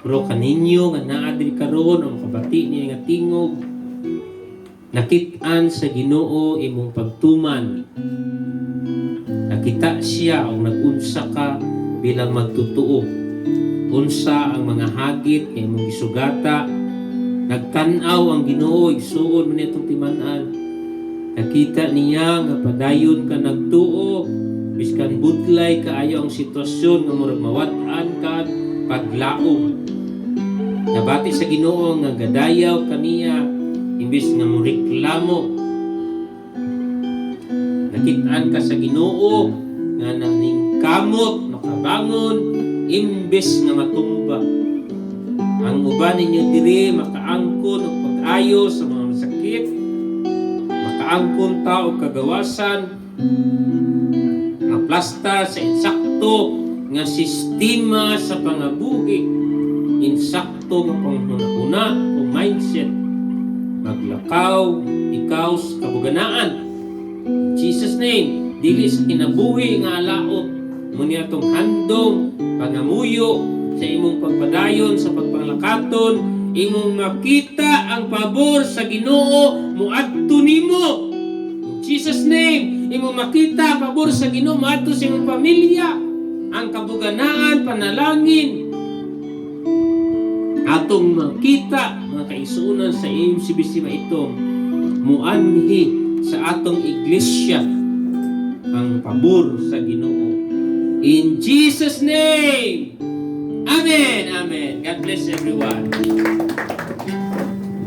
Pero kaninyo nga naa diri karon o makabati niya nga tingog, nakit-an sa Ginoo imong pagtuman. Nakita siya og nag-unsa ka bilang magtutuo. Unsa ang mga hagit nga imong gisugata. Nagtan-aw ang Ginoo, igsuon man itong timan-an. Nakita niya nga padayon ka nagtuo biskan budlay kaayo ang sitwasyon nga murag mawad-an ka paglaom. Nabati sa Ginoo nga gadayaw kaniya imbes nga mo reklamo. Nakitaan ka sa Ginoo nga naningkamot makabangon imbes nga matumba. Ang uban ninyo diri makaangkon og pag-ayo sa mga masakit, makaangkon ta og kagawasan, maplasta sa insakto nga sistema sa pangabuhi, insakto nga panghuna-huna o mindset. Maglakaw ikaw sa kabuganaan. In Jesus' name, dili sa kinabuhi nga alaot mo niya atong handom, pangamuyo sa imong pagpadayon sa pagpanglakaton, imong makita ang pabor sa Ginoo moadto nimo. In Jesus' name, imong makita ang pabor sa Ginoo moadto sa imong pamilya, ang kabuganaan, panalangin atong makita, mga kaigsuonan sa AMCBC Maitum, muanhi sa atong iglesia ang pabor sa Ginoo. In Jesus' name. Amen. Amen. God bless everyone.